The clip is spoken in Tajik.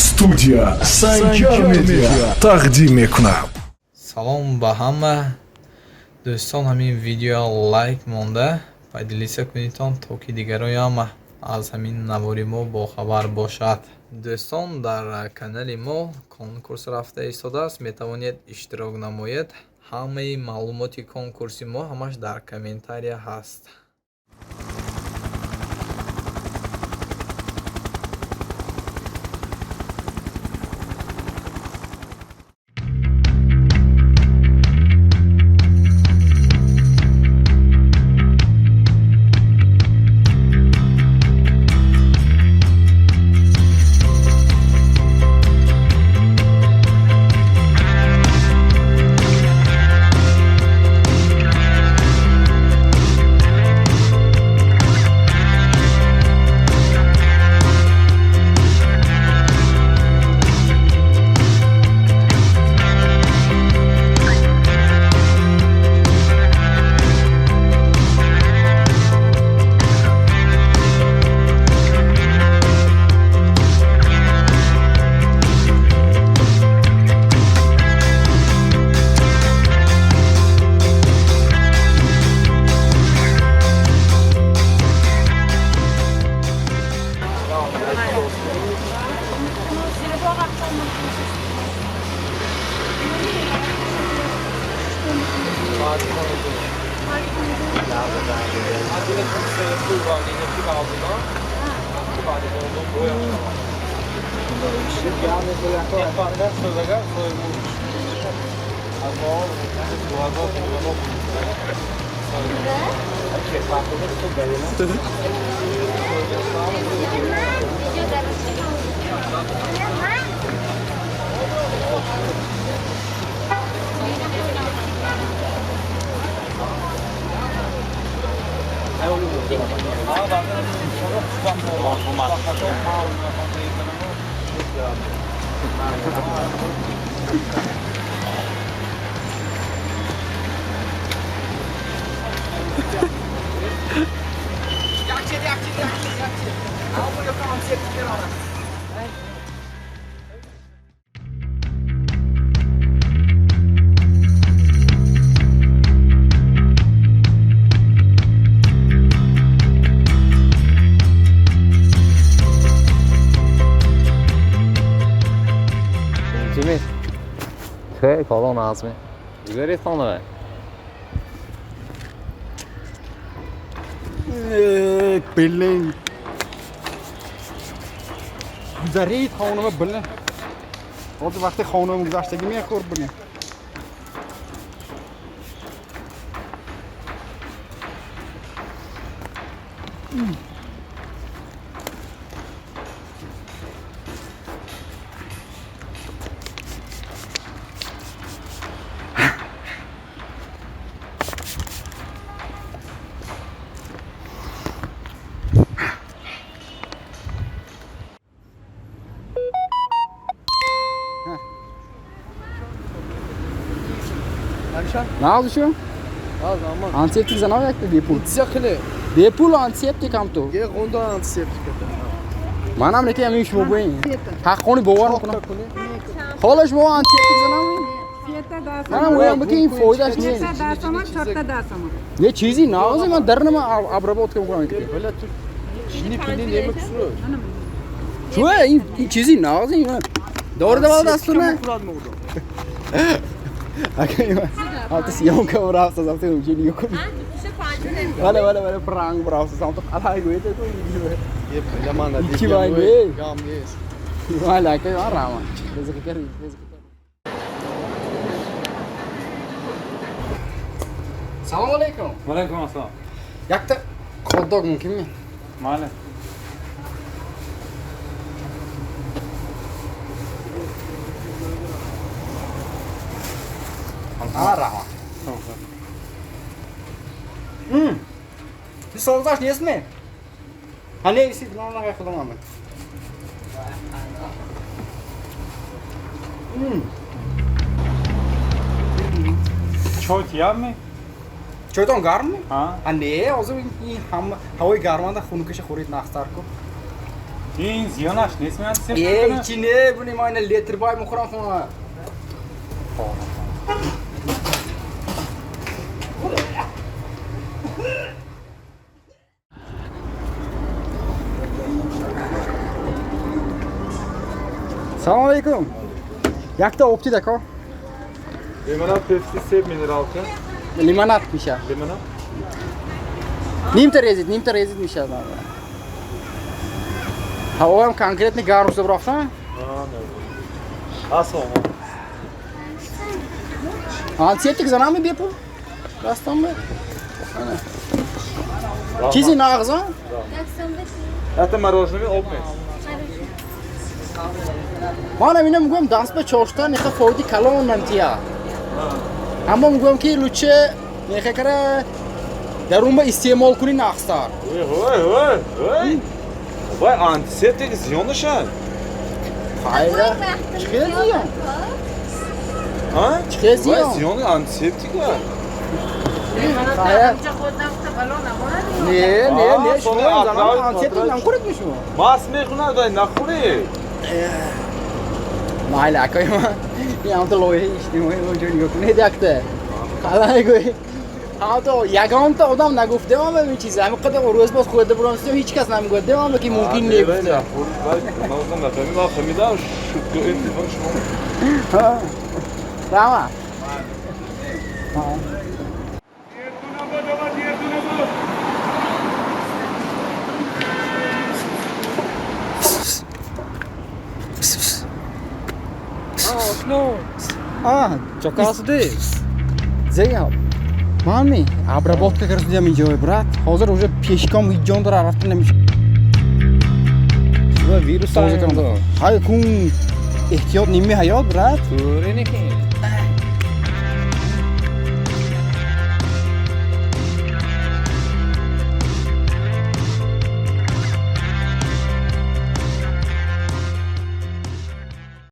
Студия Санҷар Медиа тақдим мекунад. Салом ба ҳама дӯстон. Ҳамин видео лайк монда, поделиться кунедтон, то ки дигароям аз ҳамин навори мо бохабар бошад. Дӯстон, дар канали мо конкурс рафта истодааст, метавонед иштирок намоед. Ҳамаи маълумоти конкурси мо ҳамаш дар комментария ҳаст. Колон азми. Гузаред хона. Блин. Гузаред хонама, блин. Ҳозир вақти хонама гузаштагӣ мехӯр, блин. Нағз шу? Антисептик занав якта бепул. Бепул антисептик ҳам ту. Манам неки ҳамин шумо буин. Ҳаққони бовар мекунам. Ҳоло шумо антисептик занав? Манам гӯям ки ин фоидааш нест. Не чизи нағзи ман дар нама обработка мекунам. Чӯ ин чизи нағзи дор давал дастуна. Ҳалта съёмка рафта замта уҷини юкун. Вале вале вале пранк рафта замта қалай гӯед ку. Ичи вай бе. Вале ака ва рама. Резики кар резики кар. Салом алейкум. Ва алейкум ассалом. Якта хот-дог мумкинми? Mayli. Rahmat. Создаш нестми? Ҳа не, исид нонага худам омад. Choy tiyapmi? Choyton гармми? Ha. Ҳа не, ҳозир ин ҳама ҳавои гарманда хунукаша хӯрид нағзтар ку. Ин зиёнаш нест, ми антисептик? Э, чи не, буни ма ина литр бай мухӯрам хона. Салом алейкум. Якта об тид ако? Лимонад, пепси, себ, минералка. Лимонад меша. Лимонад? Нимта резид, нимта резид меша. Ҳавоам конкретно гарм шуда бурафта? Ассалом. Антисептик занами бепул? Растам бе? Чизи нағза? Это мороженое об нест. Ман ина мегӯям даст ба чошта неха фоиди калон намтия. Аммо мегӯям ки лучше неха кара дарунба истеъмол кунӣ нағзтар. Ой, ой, ой. Вай антисептик зиён наша. Хайра. Чӣ хел зиён? А? Чӣ хел зиён? Вай зиёни антисептик а. Хайра. Не, не, не, шумо занам антисептик намхӯред ми шумо? Мас мехӯнад, вай нахӯред. Майли, акои ман. Ин ҳамто лоиҳаи иҷтимоӣ мо ҷо нигоҳ кунед якта. Қалай гӯй. Ҳамто ягонта одам нагуфта ман ба ин чиза. Ҳамин қадар рӯз боз хӯрда бурам, ҳеҷ кас намегӯяд. Ман ки мумкин не гуфта. Ман фаҳмидам, шукр телефон шумо. Раҳмат. Чокасди. Зея. Мами, обработка кардам инҷо, брат. Ҳозир уже пешком ҳеҷ ҷон дора рафта намешавад. Вирус Тоза кардам. Ҳай кун эҳтиёт ними ҳаёт, брат. Туре неки.